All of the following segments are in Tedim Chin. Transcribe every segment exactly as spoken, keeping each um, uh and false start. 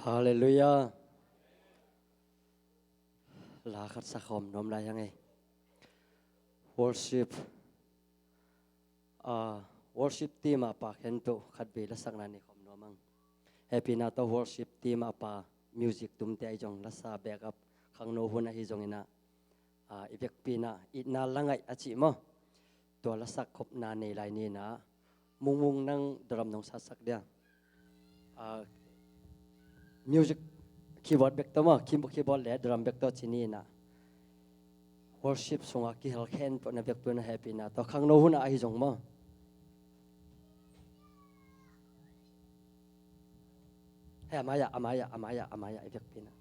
Halleluiah. La khat sa khawm nuam lai hang ei. Worship, ah, worship team a pa khempeuh khatvei lasakna nei khawm nuam hang. Hehpihna tawh worship team a pa music tumte ahi zong lasa backup khangno hun ahi zongin ah, ah, i vekpi in ah itna la ngaih a cih maw. Tua lasak khopna nei lai ni in ah, Mungmung nang drum nong satsak dia. Ah, music keyboard bek tawh maw, keyboard, keyboard le drum bek tawh ci ni in ah. Worship sungah kihel khempeuh na vekpi in ah hehpihna tawh khangno hun ah ahi zong maw. Hei, a mai-ah, a mai-ah, a mai-ah, a mai-ah i vekpi in ah.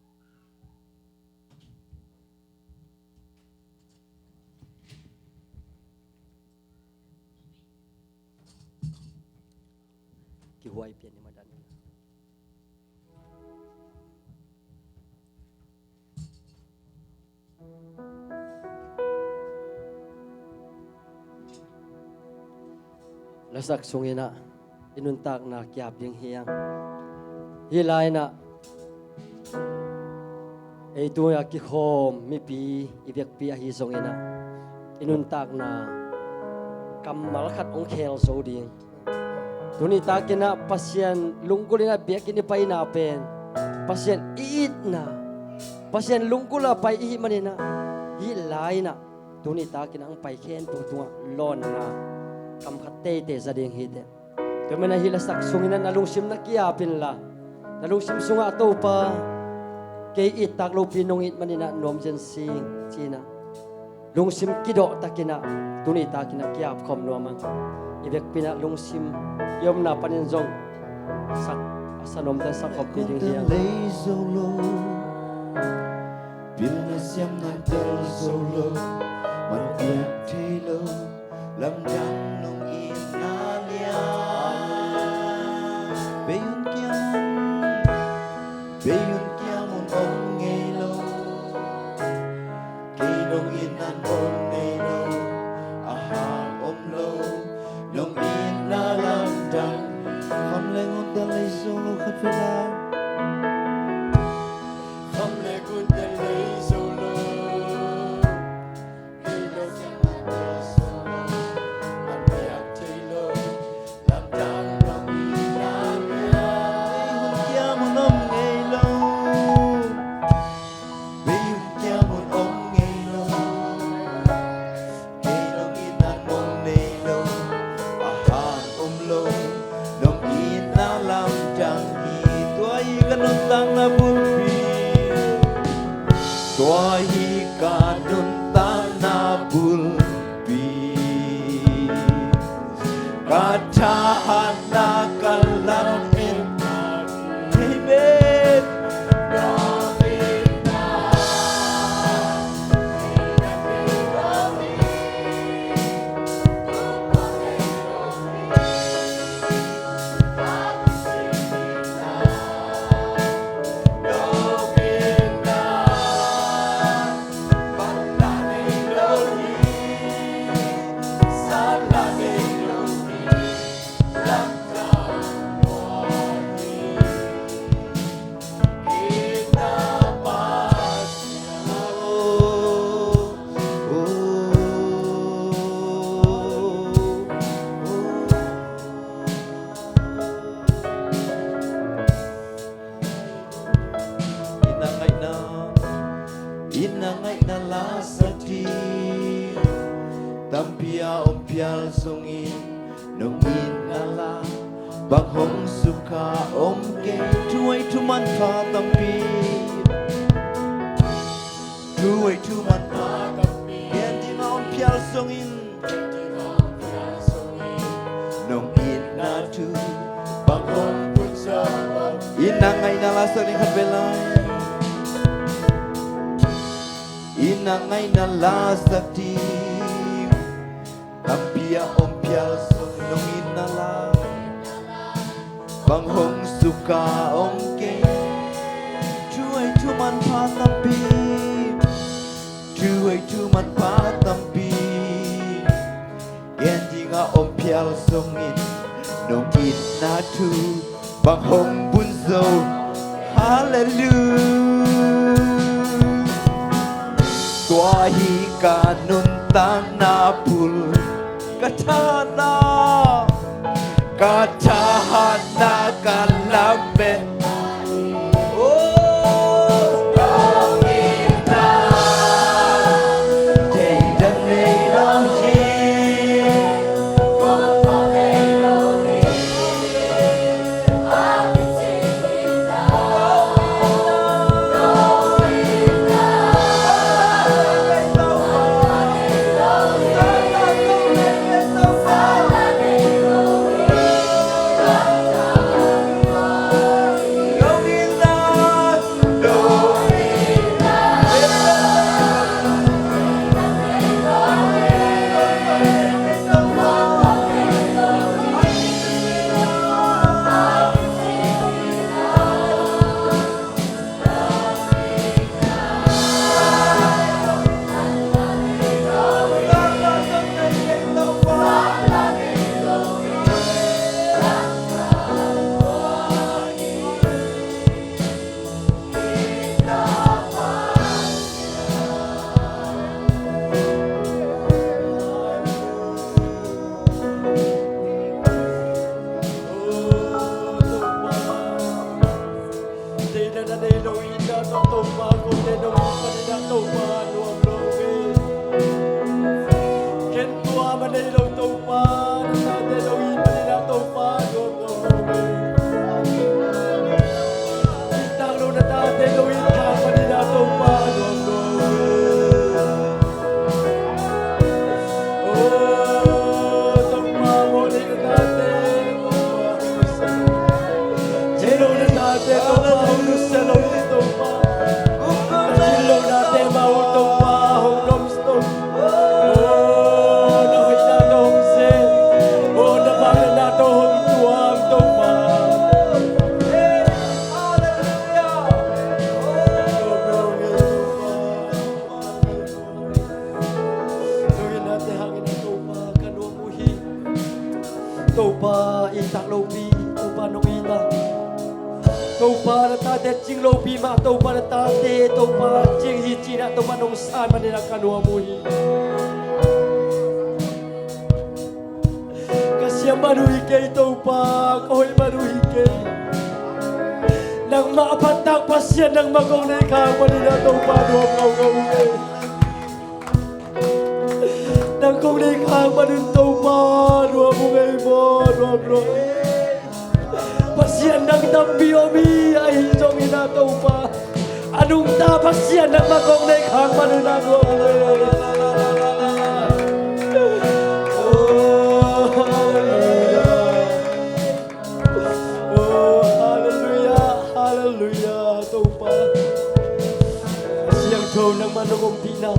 Kihuai pian i madan in ah. Lasak sungin ah i nuntakna kiap ding hi hang. Hih lai-in ah ei tungah kikhawm mipi i vekpi ahi zongin ah i nuntakna kammal khat hong khel zo ding. Tuni takin ah Pasian lunggulh in ah biakinn i paina pen Pasian i itna, Pasian lunggulh a pai i hih manin ah hih lai-in ah tuni takin ah hong pai khempeuh tungah lawnna kam khat teitei za ding hi teh. Tua manin ah hih lasak sungin ah na lungsim na ki-ap inla, na lungsim sungah, Topa, kei it tak lopi nong it manin ah nuam zen sing, ci-in ah lungsim kidawh takin ah tuni takin ah ki-ap khawm nuam hang. I vekpi in ah lungsim i omna panin zong sak, a sa nuamte sak khawm kik ding hi hang. Pilna siamna tel zo lo, man piak thei lo, lamdang nong itna lian. Bei un kiam un, bei un kiam un om ngei lo. Kei nong itna nong nei lo, a hang om lo, nong itna lamdang. Kham leng un, tel lei zo lo khat vei lai. Kham leng un, tel lei zo lo. Kei nong itna nong nei lo, a piak thei lo. Lamdang nong itna lian. Bei un kiam un om ngei lo. Bei un kiam un om ngei lo. Kei nong itna nong nei lo. A hang om lo. Nong itna lamdang hi. Tua hi ka nuntakna bulpi. Tua hi ka nuntakna bulpi. Ka thahatna ka lam en. Amen. Itna ngaihna, itna ngaihna la sak ding tampi a om phial zongin, nong itna la bang hong sukha om kei. Thuhoih thumanpha tampi, thuhoih thumanpha tampi, gen ding a om phial zongin, nong itna thu bang hong put zo. Itna ngaihna la sak ding khat vei lai. Itna ngaihna la sak ding tampi a om phial zong, nong itna la bang hong sukha om kei. Thuhoih thumanpha tampi, thuhoih thumanpha tampi, gen ding a om phial zongin, nong itna thu bang hong bun zo. Ha, Halleluia. Tua hi ka nuntakna phul, ka thahatna, ka thahatna, ka lamet. Oh, Deihna na nei lo in ah, Topa, kote dong in panin ah, Topa, nuam lo hi. Khentuam a nei lo, Topa, na tate dong in panin ah, Topa, nuam lo hi. Khentuam lo na tate dong in khang panin ah, Topa, nuam lo hi. Topa, i tak lopi, Topa nong it a. Topa, na tate cing lopi mah, Topa, na tate, Topa, cing hi ci-in ah, Topa, nong san manin ah ka nuam uh hi. Ka siam man uh hi kei, Topa, ka hoih man uh hi kei. Nangmah a phattak Pasian, nangmah kong nei khak manin ah, Topa, nuam ngaungau uh hi. Nang kong nei khak manin Topa nuam uh ngei maw, nuam lo. Pasian dang tampi om hi, ahi zongin ah Topa, a nungta Pasian nangmah kong nei khak manin ah nuam uh ngei. Oh, halleluia. Oh, halleluia, halleluia, Topa. Kha Siangtho nangmah nong ompihna,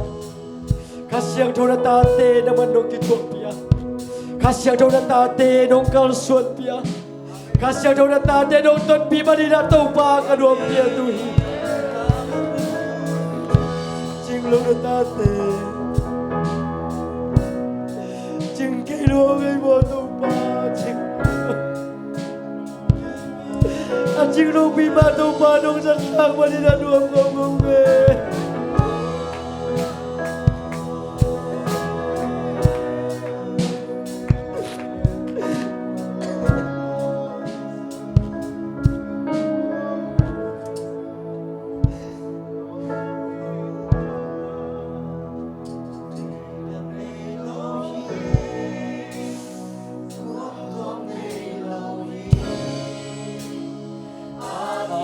Kha Siangtho na tate nangmah nong kithuahpih a, Kha Siangtho na tate nong kalsuanpih a, Kha Siangtho na tate nong tonpih manin ah Topa ka nuampiak uh hi. Cing lo na tate, cing kei lo ngei maw Topa, cing. A cing lopi mah Topa nong zat khak manin ah nuam ngaungau ngei.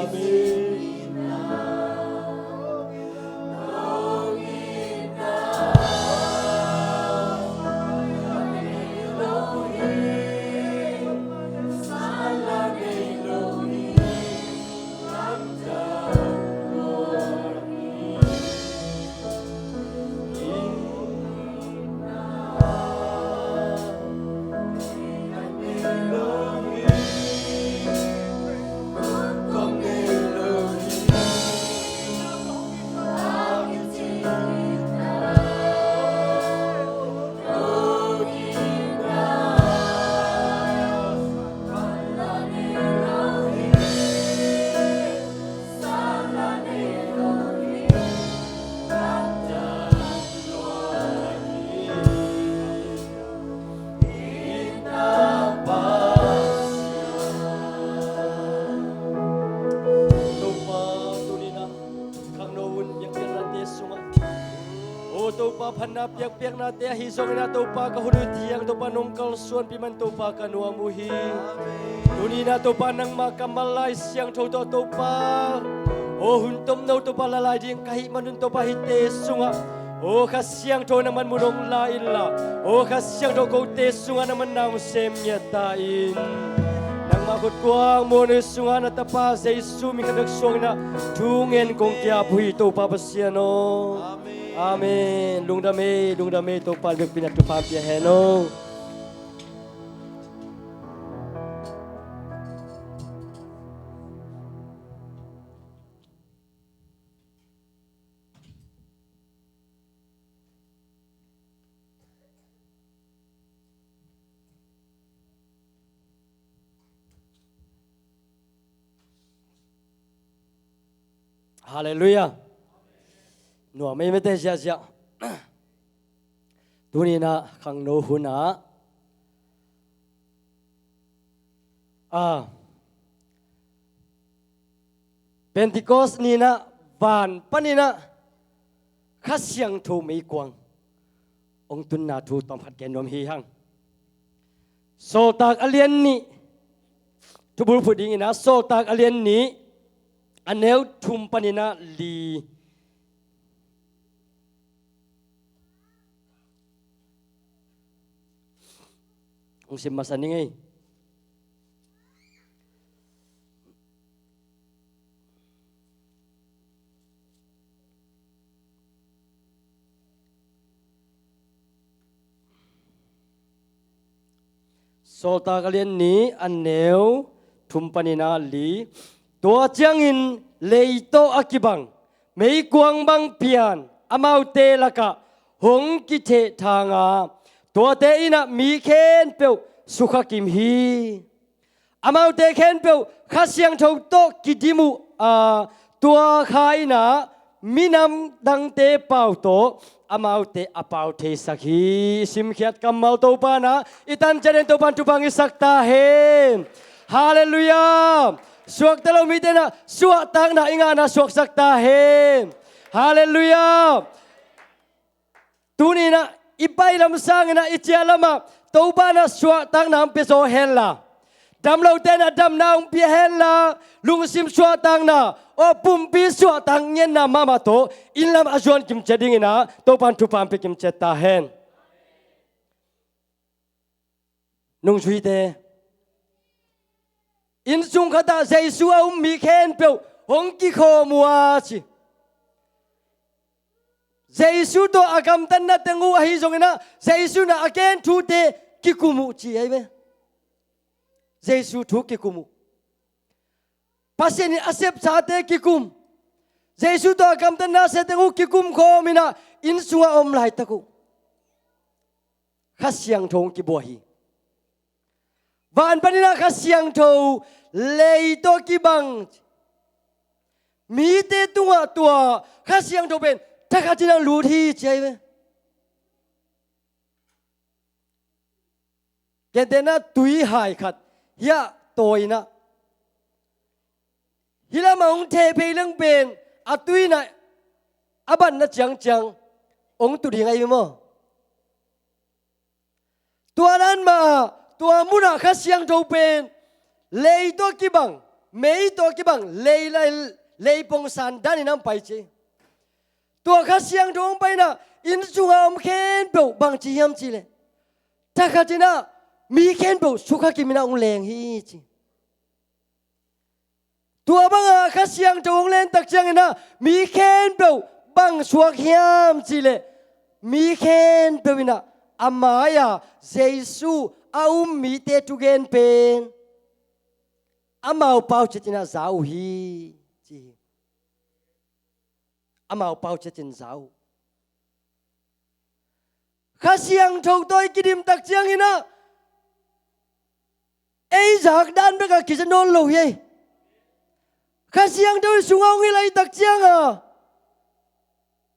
Amen. Topa, phatna piakpiaknate ahi zongin ah Topa, ka hun uh ciang Topa nong kalsuanpih man Topa ka nuam uh hi. Tuni-in ah Topa, nangmah kammal Lai Siangtho tawh Topa, aw hun tomno Topa la lai ding ka hih manun Topa, hihte sungah aw Kha Siangtho nangman mun hong la inla, aw Kha Siangtho kote sungah nangman na hong sem ngiat ta in. Nangmah khut kuang muanhuai sungah na Tapa Jesu min khat bek suangin ah thu ngen kong ki-ap uh hi Topa Pasian aw. Amen. Amen. Lungdam ei, lungdam ei, Topa in biakpiakna thupha pia hen aw. Halleluiah. Nuam ei mete ziahziah. Tuni-in ah khangno hunah, ah, Pentecost ni-in ah van panin ah Kha Siangtho meikuang hong tunna thu tawmkhat gen nuam hi hang. Sawltak a lian nih, thubulphuh dingin ah Sawltak a lian nih, a neu thum panin ah li. Hong sim masa ning ei. Sawltak a lian nih, a neu thum panin ah li. Tua ciangin lei tawh a kibang meikuang bang pian amaute lakah hong kithehthang a, tuate in ah mi khempeuh sukha kim hi. Amaute khempeuh Kha Siangtho tawh kidim uh a, tua kha in ah minam dangte pau tawh amaute a pau theisak hi. I simkhiat kammal Topa in ah i tan ciat in Topa in thupha hong hisak ta hen. Halleluiah. Suakta lo mite in ah suahtakna i ngahna suaksak ta hen. Halleluiah. Tuni-in ah i pai lam sangin ah i ciah lamah Topa in ah suahtakna hong pia zaw henla, dam lote in ah damna hong pia henla, lungsim suahtakna, aw pumpi suahtak ngiatna mahmah tawh inn lam a zuan kimciat dingin ah Topa in thupha hong pia kimciat ta hen. Nungzuite, innsung khatah Jesu a um mi khempeuh hong kikhawm uh a ci. Jesu tawh a gamtatna teng uh ahi zongin ah Jesu in ah a gen thute kikum uh ci ahi ve. Jesu thu kikum uh. Pasian in a sepsate kikum. Jesu tawh a gamtatna a sepsate uh kikum khawm in ah innsungah a om laitak uh Kha Siangtho hong kibuak hi. Van panin ah Kha Siangtho lei tawh kibang. Mite tungah tua Kha Siangtho pen thakhatin hong lut hi ci ahi ve. Gentehna tui hai khat hiah tawi in ah hih lamah hong theh phei leng pen a tui in ah a batna ciangciang hong tu ding ahi ve maw? Tua dan mah tua munah Kha Siangtho pen lei tawh kibang, mei tawh kibang, lei, lei, lei pongsan danin hong pai ci. Tua Kha Siangtho hong pai in ah innsungah a om khempeuh bangci hiam cih leh thakhatin ah mi khempeuh sukha kimin ah hong leng hi ci. Tua bangah Kha Siangtho hong len tak ciangin ah mi khempeuh bang suak hiam cih leh mi khempeuh in ah a mai-a Jesu a um mite thugen pen amau pau ciatin ah za uh hi ci hi. Amau pau ciatin za uh. Kha Siangtho tawh i kidim tak ciangin ah ei zak dan bekah kiza nawn lo hi ei. Kha Siangtho i sungah hong hilh ahih tak ciangah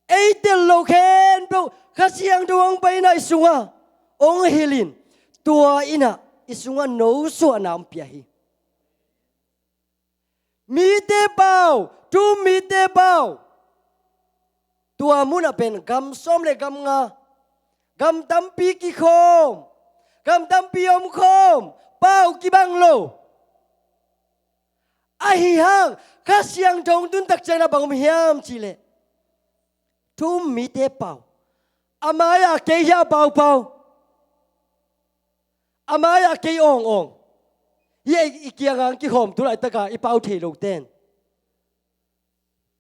ei tel lo khempeuh Kha Siangtho hong pai in ah i sungah hong hilh in tua in ah i sungah nosuahna hong pia hi. Mite pau, thu-um mite pau, tua Munah pen gam sawm le gam nga, gam tampi kikhawm, gam tampi omkhawm, pau kibang lo. Ahi hang Kha Siangtho hong tun tak ciangin a bang om hiam cihleh, thu um mite pau, a mai-ah kei hiah paupau, a mai-ah kei awngawng. Hih i kiangah kikhawm tu laitaka i pau thei lote in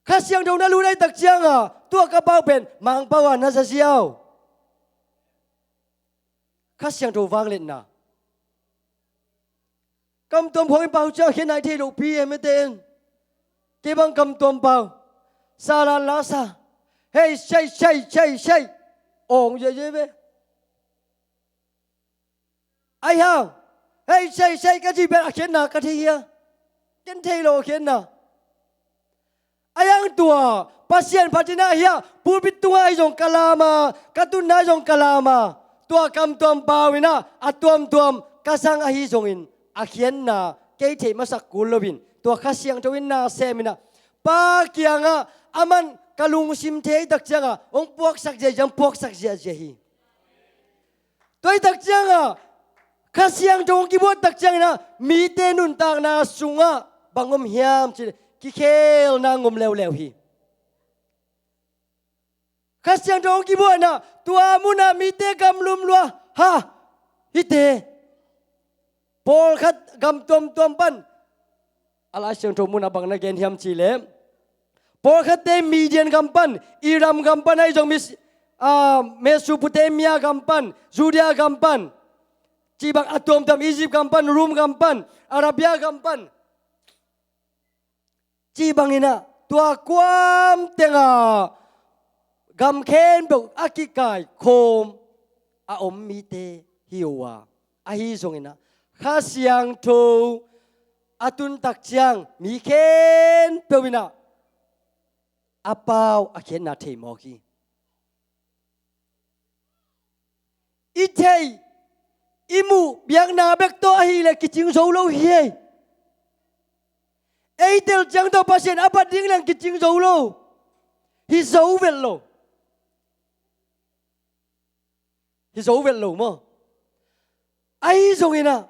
Kha Siangtho na lut ahih tak cianga tua ka pau pen Mangpau ah na za ziau. Kha Siangtho vangliatna. Kamtuam khawng i pau ciang khiatna i thei lohpi e mite in. Kei bang kamtuam pau, salan lasa, hei sei sei sei sei, awng ziahziah ve. Ahi hang hei sei sei ka cih pen a khiatna ka thei hia? Ken thei lo a khiatna. Ahi hang tua Pasian phatin ah hiah pulpit tungah ahi zong ka lam a, ka tunna ahi zong ka lam a, tua kamtuam pau in ah a tuamtuam ka zang ahi zongin a khiatna kei theih masak kul loin tua Kha Siangtho in na sem in ah Pa kiangah a man ka lungsim thei tak ciangah hong puaksak ziahziah, hong puaksak ziahziah hi. Tua ahih tak ciangah Kha Siangtho hong kibuak tak ciangin ah mite nuntakna sungah bang om hiam cihleh kikhelna hong om leuleu hi. Kha Siangtho hong kibuak in ah tua munah mite gamlum lua ha. Hihte pawlkhat gam tuamtuam pan a Lai Siangtho munah bang na gen hiam cihleh, pawlkhatte Midian gam pan, Iram gam pan ahi zong Mis-, ah, Mesopotamia gam pan, Judea gam pan, cih bang a tuamtuam Egypt gam pan, Rom gam pan, Arabia gam pan, cih bangin ah tua kuam tengah gam khempeuh a kikaikhawm a om mite hi uh a, ahi zongin ah Kha Siangtho a tun tak ciang mi khempeuh in ah a pau a khiatna thei mawk hi. I theih i muh biakna bek tawh ahih leh kicing zo lo hi ei. Ei tel ciang tawh Pasian a phat ding leng kicing zo lo. Hi zo vet lo. Hi zo vet lo maw? Ahi zongin ah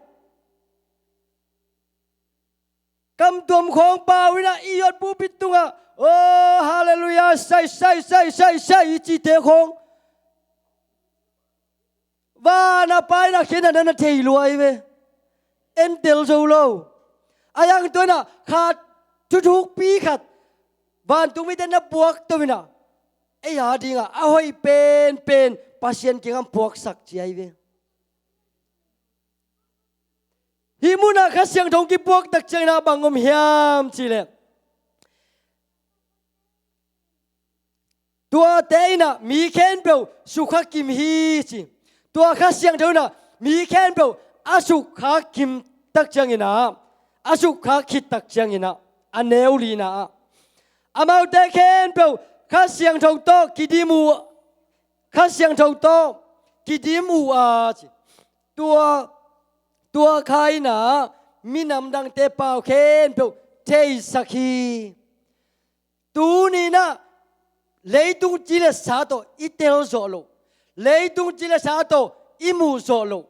kamtuam khawng pau in ah i yot pulpit tungah, oh, halleluiah, sai sai sai sai sai i cihte khawng van a Pa in ah khiatna na thei lua hi ve. En tel zo lo. Ahi hang tua in ah khat, thuthukpi khat vantung mite na puak to in ah ei a dingah a hoih penpen Pasian kiangah puaksak ci ahi ve. Hih munah Kha Siangtho hong kipuak tak ciangin ah bang om hiam cihleh, tuate in ah mi khempeuh sukha kim hi ci. Tua Kha Siangtho in ah mi khempeuh a sukha kim tak ciangin ah, a sukha khit tak ciangin ah, a neu lina ah amaute khempeuh Kha Siangtho tawh kidim uh, Kha Siangtho tawh kidim uh a ci. Tua, tua Kha in ah minam dangte pau khempeuh theisak hi. Tuni in ah leitung ci le sa tawh i tel zawh loh, leitung ci le sa tawh i muh zawh loh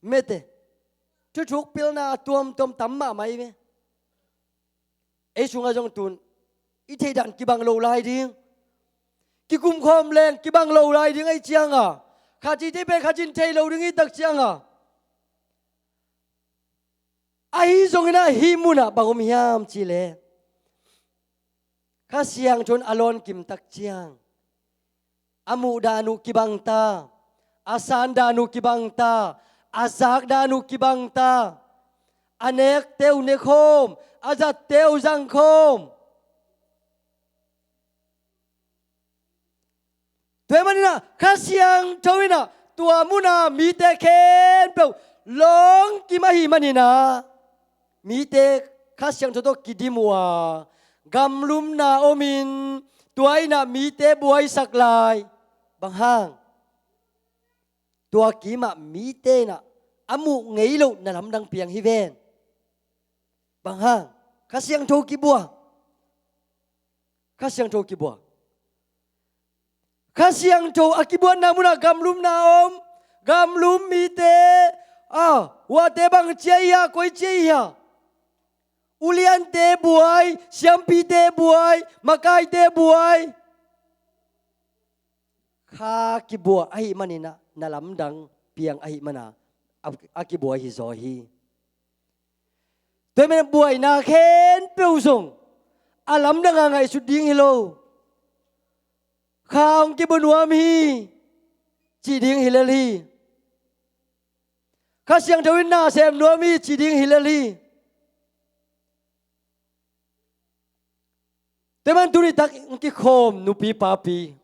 mite, thuthuk pilna a tuamtuam tam mahmah hi ve. Ei sungah zong tun i theih dan kibang lo lai ding, kikumkhawm leng kibang lo lai ding ahih ciangah, khat cih thei pen khat cih thei lo ding ahih tak ciangah, ahi zongin ah hih munah bang om hiam cihleh, Kha Siangtho in a lawn kim tak ciang a muh dan uh kibang ta, a san dan uh kibang ta, a zak dan uh kibang ta, a nekte uh nekhawm, a zatte uh zangkhawm. Tua ahih manin ah Kha Siangtho in ah tua munah mite khempeuh lawng kim ahih manin ah mite Kha Siangtho tawh kidim uh a, gamlumna omin tua in ah mite buaisak lai. Bang hang? Tua kimah mite in ah a muh ngei loh na lamdang piang hi ven. Bang hang? Kha Siangtho kibua. Kha Siangtho kibua. Kha Siangtho a kibuatna munah gamlumna a om. Gamlum mite, a, huate bang cia i hia, koi cia i hia? Uliante buai, siampite buai, makaite buai. Kha kibuah ahih maninah, na lamdang piang ahih mana, a, a kibuai hi zaw hi. Tua hi manin buaina khempeuh zong a lamdang a ngaihsut ding hi lo. Kha hong kibua nuam hi, ci ding hi lel hi. Kha Siangtho in na sem nuam hi, ci ding hi lel hi. Tua hi manin tuni tak hong kikhawm nupi papi,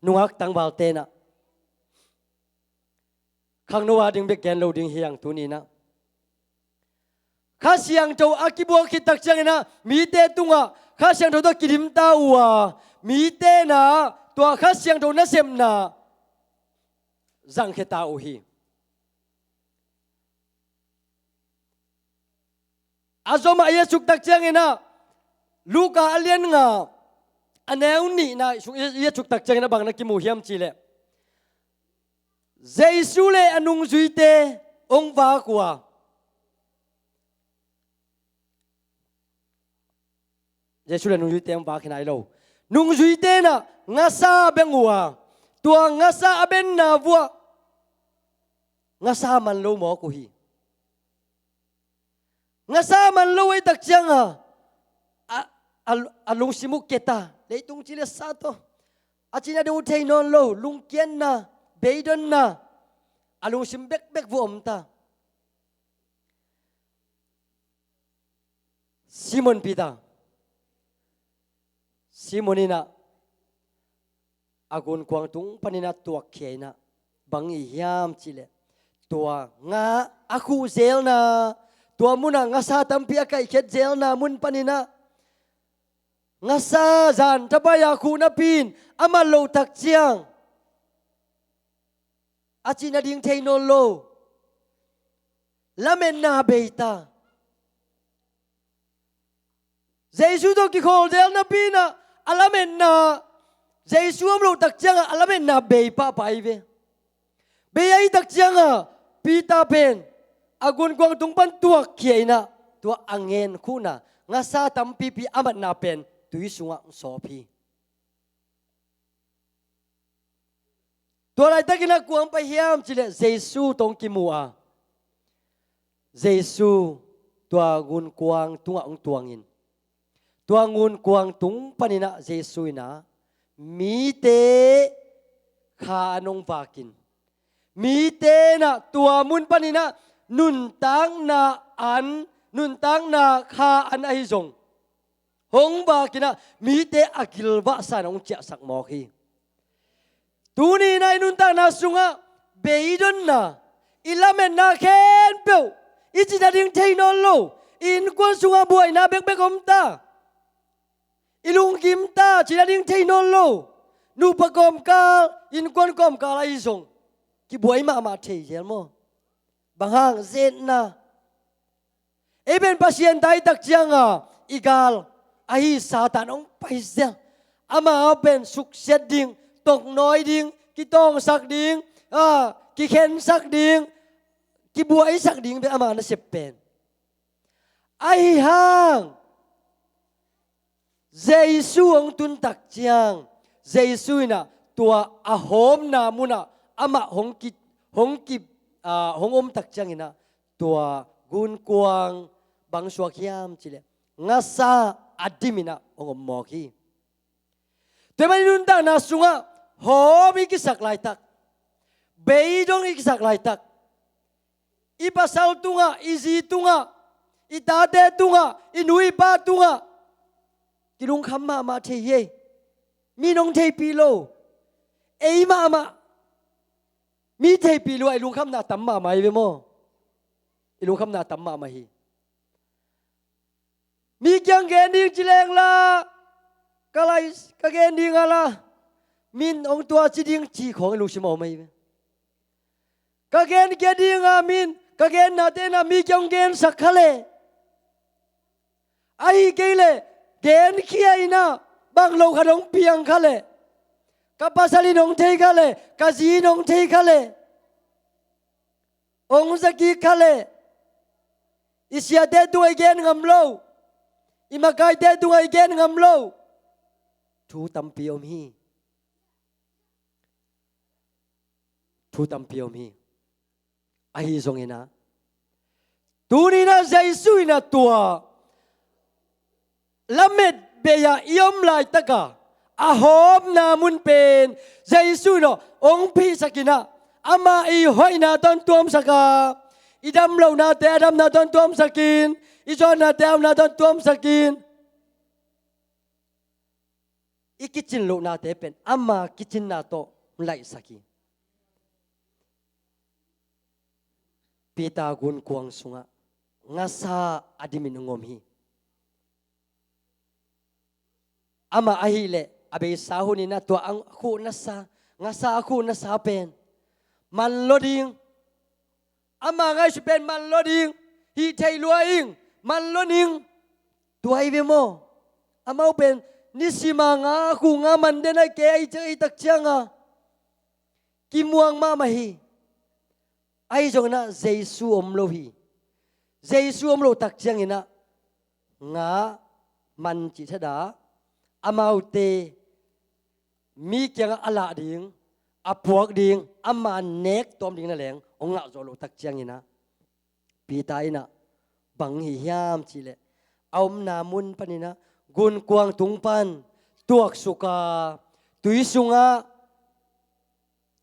nungak tangval tenah khangno a ding bek gen lo ding hi hang tuninah. Kha Siangtho a kibuak khit tak cianginah mite tungah Kha Siangtho tawh kidimta uh a, mite inah tua Kha Siangtho nasepna zangkhia ta uh hi. A zomah i a suk tak cianginah, Luka a lian nga, a neu nihna sung i a suk tak cianginah bang na kimu hiam cihleh, Jesu le a nungzuite hong vak uh a. Jesu le nungzuite hong vak hi nai lo. Nungzuite inah ngasa a beng uh a, tua ngasa a benna vuah ngasa man lo mawk uh hi. Ngasa man lo ahih tak cianga a, a, a lungsim uh keta, leitung ci le sa tawh a cina ding uh thei nawn lo, lungkiatna, beidonna, a lungsim bekbek vuah omta. Simon Peter, Simon inah a gunkuang tung paninah tuakkhia inah, bang i hiam cihleh, tua nga a khuh zelna, tua munah ngasa tampi a kaihkhiat zelna mun paninah ngasa zan tapai a khuh napi in a mat loh tak ciang a cina ding thei nawn lo, lametna beita. Jesu tawh kikhawl zel napi inah a lametna, Jesu om loh tak cianga a lametna bei pahpah hi ve. Bei ahih tak cianga Peter pen a gunkuang tung pan tuakkhia inah tua a ngen khuhna ngasa tampipi a matna pen tui sungah hong sawp hi. Tua laitakinah kua hong pai hiam cihleh Jesu tawh hong kimu a, Jesu tua ngunkuang tungah hong tuangin, tua ngunkuang tung paninah Jesu inah mite kha an hong vakin, mite inah tua mun paninah nuntakna an, nuntakna kha an ahi zong hong vakinah mite a gilvahsa in hong ciahsak mawk hi. Tuninah i nuntakna sungah beidonna, i lametna khempeuh, i cina ding thei nawn lo, i innkuan sungah buaina bekbek omta, i lunggimta, cina ding thei nawn lo, nupa kawmkal, innkuan kawmkal ahi zong kibuai mahmah thei zel maw? Bang hang? Zetna. Ei pen Pasian ta ahih tak cianga i gal ahi Satan hong pai zel. Ama pen suksiat ding, toknawi ding, kitawngsak ding, a, kikhensak ding, kibuaisak ding pen ama nasep pen. Ahi hang Jesu hong tun tak ciang, Jesu inah tua a hawmna munah amah hong ki, hong ki, ah, hong om tak cianginah tua gunkuang bang suak hiam cihleh ngasa a diminah hong om mawk hi. Tua hi manin i nuntakna sungah hawm i kisak laitak, beidong i kisak laitak, i pasal tungah, i zi tungah, i tate tungah, i nu i pa tungah kilungkham mahmah thei hi. Mi nong theipih lo, ei mahmah mi theipih lo a i lungkhamna tam mahmah hi ve maw? I lungkhamna tam mahmah hi. Mi kiang gen ding ci leng la, ka lai, ka gen ding a la, min hong tua ci ding ci khawng i lungsim a om ahi ve. Ka gen kia ding a min, ka genna tenah mi kiang hong gensak kha leh, ahi kei leh genkhia inah bang lo khat hong piang kha leh, Ka pasal in hong thei kha leh, ka zi in hong thei kha leh, hong zakik kha leh, i siate tungah i gen ngam lo, i makaite tungah i gen ngam lo. Thu tampi om hi. Thu tampi om hi. Ahi zongin ah, tuni-in ah Jesu in ah tua lamet bei-ah i om laitaka a hawmna mun pen Jesu in ah hong phihsakin ah, ama i hoihna tawh hong tuamsak a, i damlohnate a damna tawh hong tuamsakin, i zawhnate a zawhna tawh hong tuamsakin, i kicin lohnate pen ama kicinna tawh hong laihsak hi. Peter gunkuang sungah ngasa a dimin hong om hi. Amah ahih leh a beisa hunin ah tua a khuh nasa, ngasa a khuh nasa pen man lo ding, ama ngaihsut pen man lo ding, hih theih lua ing, man lo ning. Tua hi ve maw? Amau pen nisim a nga, khuh nga man den a hi kei, a hi ciang, a hi tak ciang a kimuang mahmah hi. Ahi zongin ah Jesu om lo hi. Jesu om loh tak ciangin ah nga man cih thadah, amaute mi kiangah a lah ding, a puak ding, ama nek tawm ding na leng hong ngah zawh loh tak ciangin ah, Peter in ah bang hi hiam cih leh, a omna mun panin ah gunkuang tung pan tuaksuk a, tui sungah,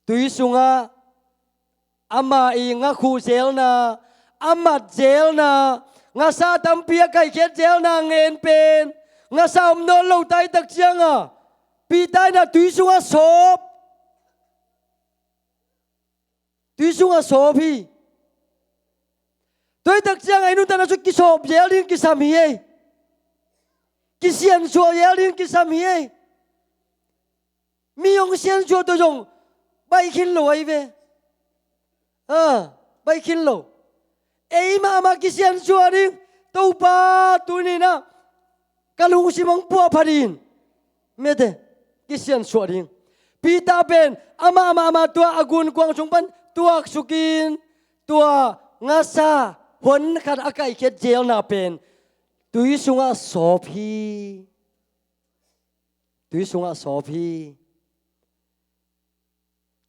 tui sungah ama i nga khuh zelna, a mat zelna, ngasa tampi a kaikhiat zelna ngen pen, ngasa om nawn lo ta hi tak ciang a, Peter in ah tui sungah sawp. Tui sungah sawp hi. Tua hi tak ciang a i nuntakna sung kisawp zel ding kisam hi ei. Kisiansuah zel ding kisam hi ei. Mi hong siansuah tawh zong baih khin lo ahi ve. A, baih khin lo. Ei mahmah kisiansuah ding. Topa, tuni-in ah ka lungsim hong puahphat in. Mete, kisiansuah ding. Peter pen amah mahmah tua a gunkuang sung pan tuaksukin, tua ngasa hon khat a kaikhiat zelna pen tui sungah sawp hi. Tui sungah sawp hi.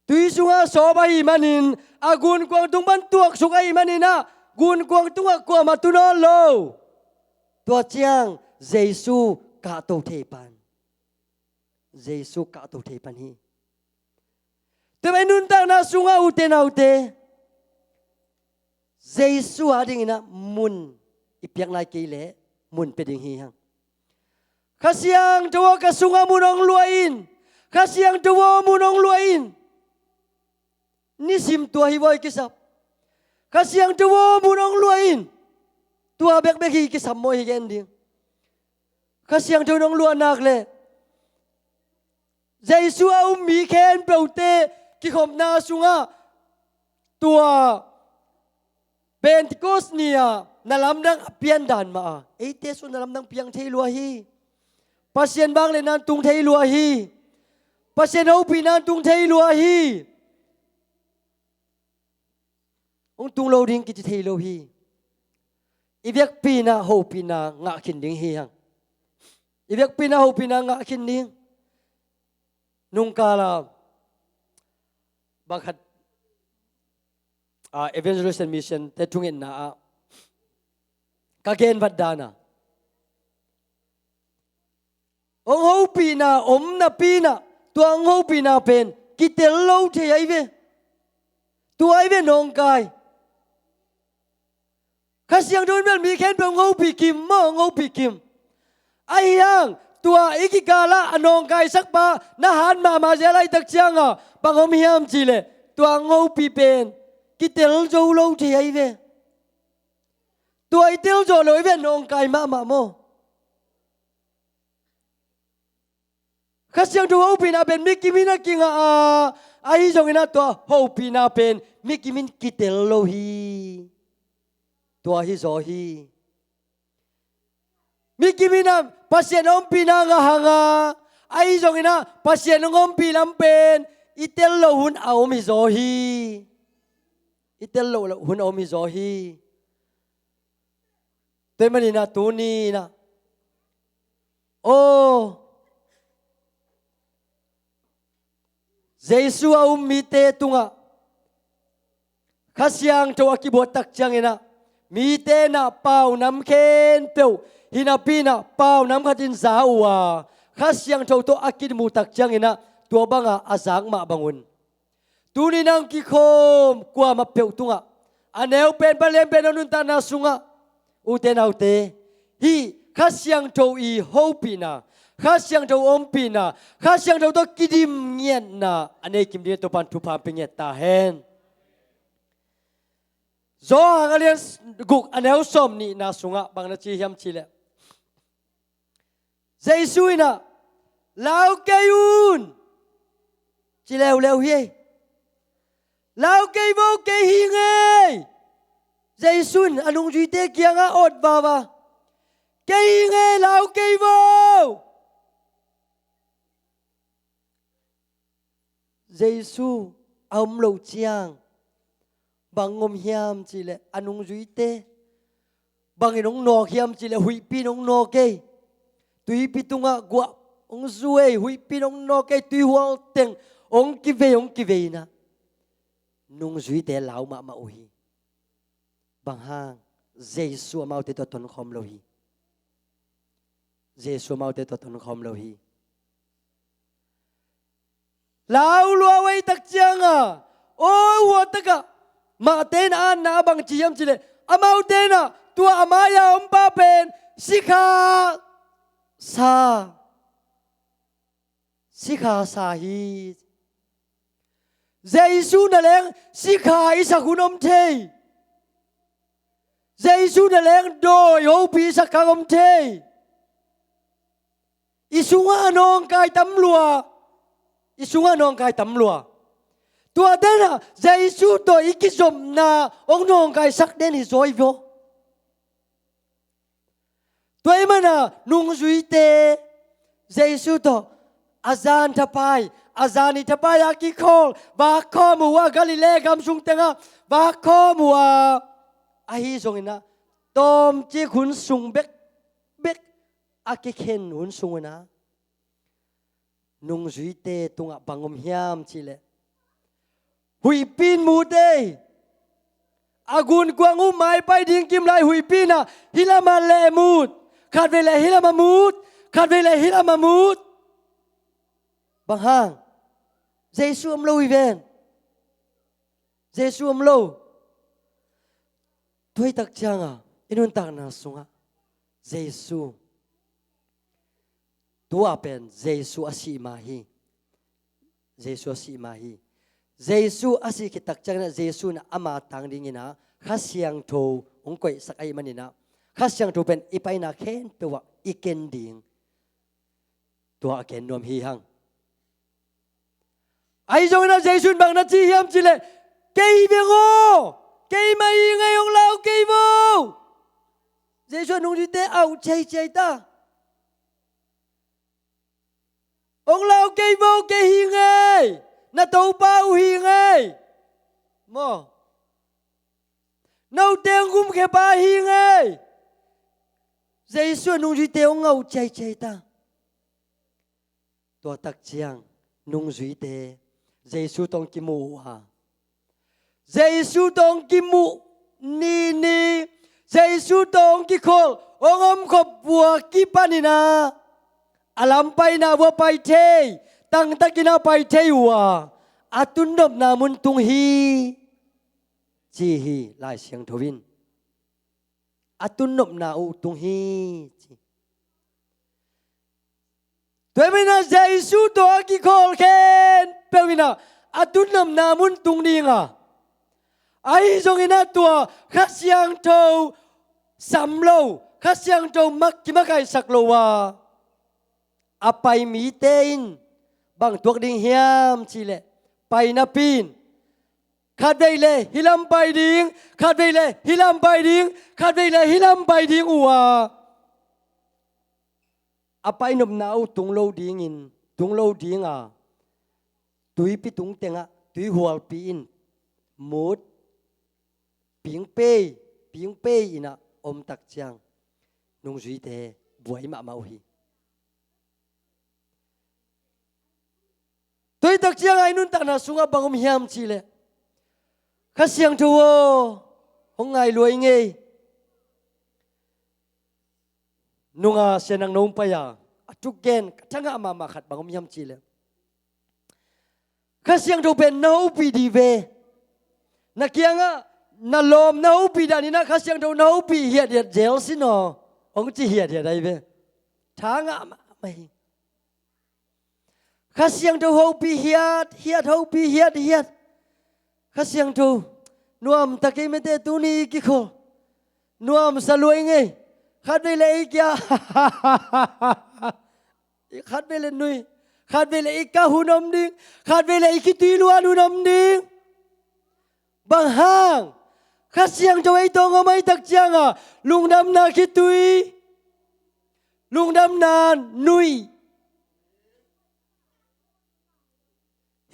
Tui sungah sawp ahih manin, a gunkuang tung pan tuaksuk ahih manin ah, gunkuang tungah kuamah tu nawn lo. Tua ciang Jesu kahto thei pan. Jesu kahto thei pan hi. Tua i nuntakna sungah ute naute, Jesu adingin ah mun i piak nai kei leh mun pia ding hi hang. Kha Siangtho aw, ka sungah mun hong luah in. Kha Siangtho aw, mun hong luah in. Nisim tua hi vaw i kisap. Kha Siangtho aw, mun hong luah in. Tua bekbek hi kisam maw, hi gen ding. Kha Siangtho in hong luah nak leh Jesu a um mi khempeuhte kikhopna sungah tua Pentecost ni-a na lamdang a piandan mah a, eite sung na lamdang piang thei lua hi. Pasian vangliatna tung thei lua hi. Pasian hopihna tung thei lua hi. Hong tung lo ding kici thei lo hi. I vekpi-in ah hopihna ngah khin ding hi hang. I vekpi-in ah hopihna ngah khin ding. Nungkal a bang khat, ah, Evangelist and Mission te thungetna ah ka gen vat dan a, hong hopihna om napi-in ah, tua hong hopihna pen kitel lo thei ahi ve. Tua ahi ve nawngkai. Kha Siangtho in bel mi khempeuh hong hopih kim maw, hong hopih kim. Ahi hang, tua i kikal ah a nawngkaisakpa na hat mahmah zel ahih tak ciang a, bang om hiam cih leh, tua hong hopih pen kitel zo lo thei ahi ve. Tua i tel zawh loh i ve, nawngkai mahmah maw. Kha Siangtho hopihna pen mi kim in a kingah a, ahi zongin ah tua hopihna pen mi kim in kitel lo hi. Tua hi zaw hi. Mi kim in ah Pasian ompihna ngah hang a, Ahi zongin ah Pasian hong ompih lam pen i tel loh hun a om hi zaw hi. I tel loh hun a om hi zaw hi. Tua ahih manin ah tuni in ah, aw, Jesu a um mite tungah Kha Siangtho a kibuat tak ciangin ah mite in ah pau nam khempeuh hi napi in ah pau nam khat in za uh a, Kha Siangtho tawh a kimu tak ciangin ah tua banga a zak mah bangun, tuni in ah hong kikhawm kuamah peuh tungah a neu pen pan lian pen a nuntakna sungah, ute naute, hih Kha Siangtho i hopihna, Kha Siangtho ompihna, Kha Siangtho tawh kidim ngiatna a nei kim dingin Topa'n thupha hong pia ngiat ta hen. Johan a lian guk a neu sawm nihna sungah bang na ci hiam cih leh, Jesu in ah, "Lau kei un," ci leuleu hi. "Lau kei vo, kei hi ing ei." Jesu in a nungzuite kiangah awt vava, "Kei hi ing ei, lau kei vo." Jesu a om loh ciang bang om hiam cih leh a nungzuite bangin hong nawk hiam cih leh huihpi in hong nawk ei. Tuipi tungah guah hong zu ei, huihpi in hong nawk ei, tuihual teng hong kivei, hong kivei in ah nungzuite lau mahmah uh hi. Bang hang? Jesu amaute tawh tonkhawm lo hi. Jesu amaute tawh tonkhawm lo hi. Lau lua uh ahih tak ciangah, aw, hua takah mahte in a atna ah bang ci hiam cih leh, amaute in ah tua a mai-a om pa pen sikha sa, sikha sa hi. Jesu na leng sikha i sak hun om thei. Jesu na leng dawi hopih i sak kha om thei. I sungah nawngkai tam lua. I sungah nawngkai tam lua. Tuate in ah Jesu tawh i kizopna hong nawngkaisak den hi zaw hi vo. Tua ahih manin ah nungzuite Jesu tawh a zan thapai, a zan nih thapai a kikhawl, vak khawm uh a, Galilee gam sung tengah vak khawm uh a, ahi zongin ah tawmcik hun sung bekbek a kikhen hun sung un ah nungzuite tungah bang om hiam cih leh, huihpi in mut ei. A gunkuang uh maipai ding kim lai huihpi in ah hih lamah leh mut, khatvei leh hih lamah mut, khatvei leh hih lamah mut. Bang hang? Jesu om lo hi ven. Jesu om lo. Tua ahih tak ciangah i nuntakna sungah Jesu, tua pen Jesu a sih mah hi. Jesu a sih mah hi. Jesu a sih khit tak ciangin ah Jesu in ah ama tang dingin ah Kha Siangtho hong koihsak ahih manin ah Kha Siangtho pen i paina khempeuh ah i ken ding. Tua a ken nuam hi hang. Ahi zongin ah Jesu in bang na ci hiam cih leh, "Kei hi veng aw, keimah hi ing ei, hong lau kei vo." Jesu a nungzuite auh ciaici ta. "Hong lau kei vo, kei hi ing ei, na Topa uh hi ing ei." Maw? "Note hong gumkhia pa hi ing ei." Jesu a nungzuite hong auh ciaici ta. Tua tak ciang nungzuite Jesu tawh hong kimu uh a, Jesu tawh hong kimuh ni ni, Jesu tawh hong kikhawl, hong omkhop uh a kipanin ah a lam paina uh a pai thei, tangtakin ah pai thei uh a, a tunnopna mun tung hi, ci hi Lai Siangtho in. A tunnopna uh tung hi, ci. Tua ahih manin ah Jesu tawh a kikhawl khempeuh in ah a tunnopna mun tung ding a, ahi zongin ah tua Kha Siangtho sam lo, Kha Siangtho mak kimakaihsak lo a, a pai mite in bang tuak ding hiam cih leh, pai napi in khatvei leh hih lam pai ding, khatvei leh hih lam pai ding, khatvei leh hih lam pai ding uh a, a pai nopna uh tung lo dingin tung lo dinga, tuipi tung tengah tuihualpi in mut pingpei, pingpei inah om takciang nungzuite buai mahmah uh hi. Tuitak ciangah i nuntakna sungah bang om hiam cihleh, Kha Siangtho aw, hong ngai luai ngei. Nunga sianang nong pai-a a thuk gen ka thangah mahmah khat bang om hiam cihleh, Kha Siangtho pen na hopih dih ve. Na kiangah na lawm na hopih daninah Kha Siangtho na hopih hiathiat zel sin aw, hong ci hiathiat ahi ve. Thangah mahmah hi. Kha Siangtho hopih hiat hiat, hopih hiat hiat. Kha Siangtho nuamtak ei mete, tuni i kikhol nuamsa luai ngei. Khatvei le ei kia, khatvei le nui, khatvei le i kah hun om ding, khatvei le i khitui luan hun om ding. Bang hang? Kha Siangtho ei tawng om ahih tak ciangah lungdamna khitui, lungdamna nui,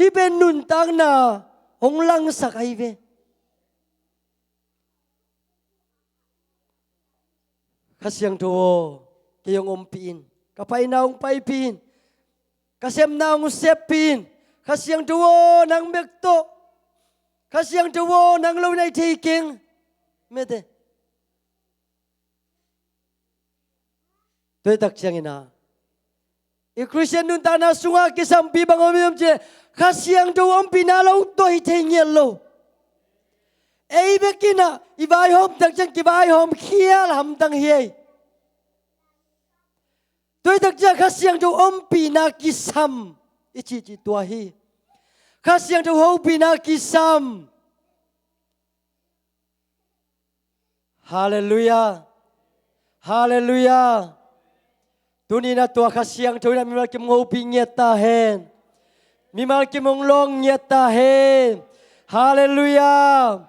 hih pen nuntakna hong langsak ahi ve. Kha Siangtho aw, kei hong ompih in, ka paina hong paipih in, ka sepna hong seppih in. Kha Siangtho aw, nang bek tawh. Kha Siangtho aw, nang lo in ahi thei keng. Mete. Tuitak ciangin ah i Khristian nuntakna sungah kisampi bang om hiam cihleh, Kha Siangtho ompihna lo tawh hi thei ngiat lo. Ei bekinah i vaihawm tak ciang kivaihawm khial hamtang hi ei. Tuitak ciang Kha Siangtho ompihna kisam i cihcih tua hi. Kha Siangtho hopihna kisam. Halleluiah. Halleluiah. Tuninah tua Kha Siangtho inah mimal kim hong hopih ngiat ta hen. Mimal kim hong lawng ngiat ta hen. Halleluiah.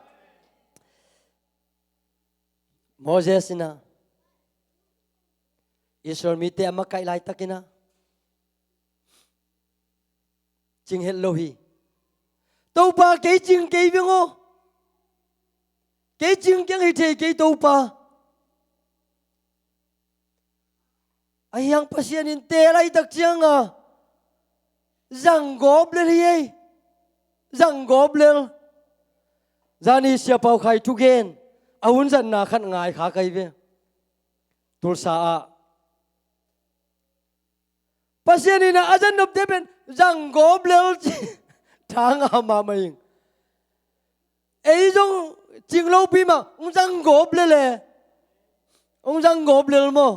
Moses inah Israel mite a makaih laitakinah cing het lo hi. Topa, kei cing kei veng aw. Kei cing keng hi thei kei Topa. Ahi hang Pasian in teel ahih tak cianga zanggawp lel hi ei. Zanggawp lel. Zani Sia Pau Khai thugen a hun zatna khat ngai kha ka hi ve. Tulsa ah Pasian in a zan nopte pen zanggawp lel ci. Thang a mahmah ing. Ei zong cing lopi mah hong zanggawp lel e. Hong zanggawp lel maw?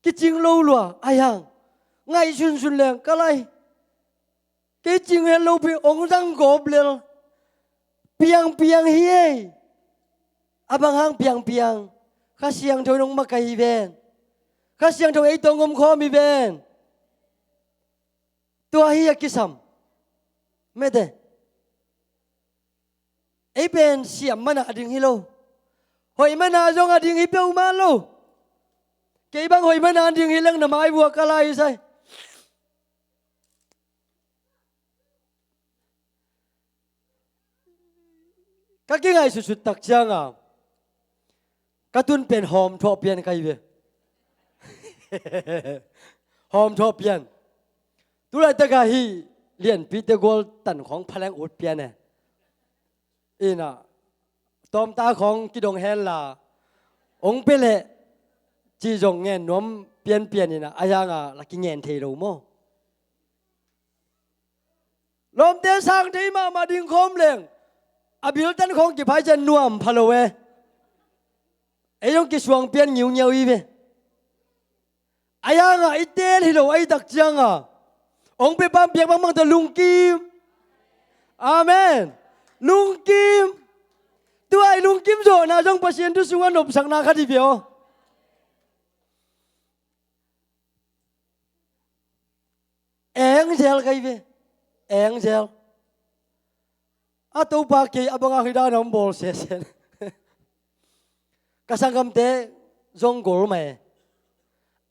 Kicing lo lua a hiang ngaihsunsun leng ka lai. Kei cing het lopi hong zanggawp lel. Piangpiang hi ei. A bang hang piangpiang? Kha Siangtho in hong makaih hi ven. Kha Siangtho ei tawh hong omkhawm hi ven. Tua hi a kisam. Mete. Ei pen siam mana a ding hi lo. Hoih mana zong a ding hi peuhmah lo. Kei bang hoih mana a ding hi leng na maivua ka lai hi sai. Ka kingaihsutsut tak cianga ka tun pen hawm thawh pian ka hi ve. Hawm thawh pian. Tulaitak a hih lianpite gual tan khawng phaleng ut pian e. Inah tawmta khawng kidong henla hong pia leh cih zong ngen nuam pianpian inah a hianga la kingen thei lo maw? Lawmte sang thei mahmah ding khawm leng a biltan khawng kiphai cian nuam pha lo e. Ei zong kisuang pian ngiungiau hi ve. A hiangah i teel hi lo ahih tak cianga hong pia pan piak bangbang tawh lungkim. Amen. Lungkim. Tua i lungkim zawhna zong Pasian thu sungah nopsakna khat hi ve aw. Eng zel ka hi ve. Eng zel. A Topa kei a bangah hih dan a hong bawl sesen. Ka sanggamte zong gol mah e.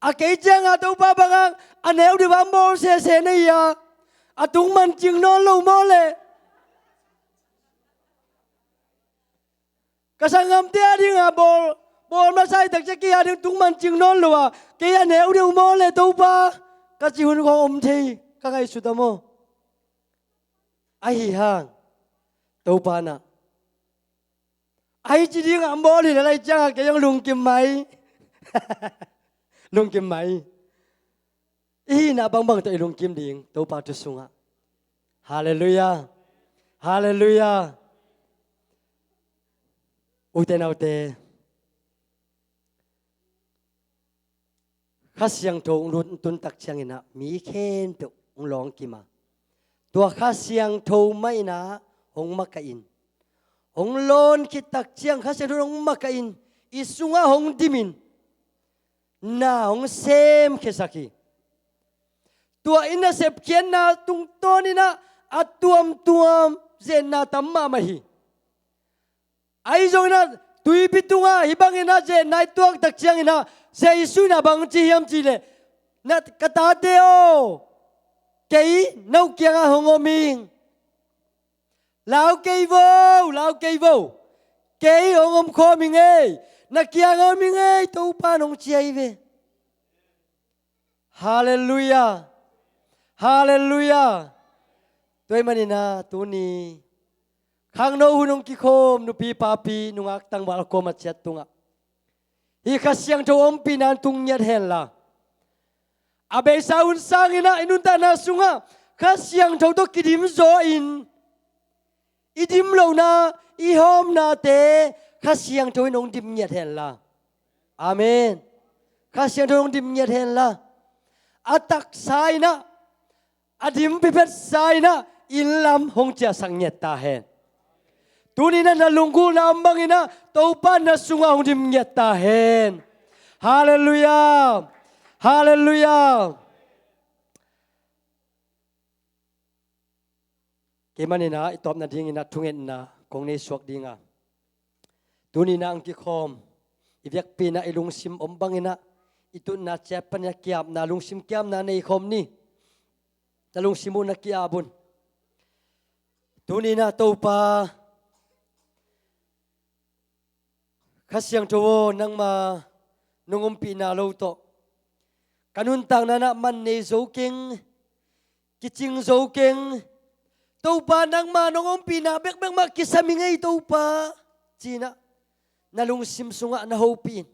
A kei cianga Topa bangah a neu deuh a bawl sese na hi a, a tung mancing nawn lo maw le? Ka sanggamte a dinga bawl, bawl masa hi takciang kei a ding tung mancing nawn lo a, kei a neu deuh maw le Topa, ka ci hun khawng om thei ka ngaihsut a maw? Ahi hang Topa na, ahi ci dingah bawl hi na lai cianga kei hong lungkim mai. Lungkim mai. I hihna bangbang tawh i lungkim ding Topa thu sungah. Halleluiah. Halleluiah. Ute naute, Kha Siangtho hong lut tun tak cianginah mi khempeuh hong lawng kim a, tua Kha Siangtho mah inah hong makaih in, hong lawn khit tak ciang Kha Siangtho hong makaih in, i sungah hong dimin, na hong semkhiasak hi. Tua in a sepkhiatna tungtawninah a tuamtuam zenna tam mahmah hi. Ahi zonginah tuipi tungah hih banginah zenna i tuak tak cianginah Jesu inah bang ci hiam cihleh, na ka tate aw, kei no kiangah hong om ing. Lau kei vo, lau kei vo. Kei hong om khawm ing ei. Na kiangah om ing ei, Topa in hong ci hi ve. Halleluiah. Halleluiah. Tua ahih maninah tuni khangno hun hong kikhawm nupi papi nungak tangval a kuamah ciat tungah hih Kha Siangtho ompihna in tung ngiat henla, a beisa hun sanginah i nuntakna sungah Kha Siangtho tawh kidim zaw in, i dim lohna, i hawmnate Kha Siangtho in hong dim ngiat henla. Amen. Kha Siangtho in hong dim ngiat henla, a taksa inah, a dim piphetsa inah inn lam hong ciahsak ngiat ta hen. Tuninah na lunggulhna om banginah Topa in na sungah hong dim ngiat ta hen. Halleluiah. Halleluiah. Kei maninah i tawp nadinginah thungetna kong nei suak dinga, tuninah ang kikhawm i biakpiakna i lungsim om banginah i tutna ciat panin a kiapna, lungsim kiapna nei khawm ni. Na lungsim uh na kiap un. Tuninah Topa, Kha Siangtho aw, nangma nong ompihna lo tawh ka nuntakna nah man nei zo keng, kicing zo keng. Topa, nangma nong ompihna bekbek mah kisam hi ngei Topa, cinah na lungsim sungah na hopih in.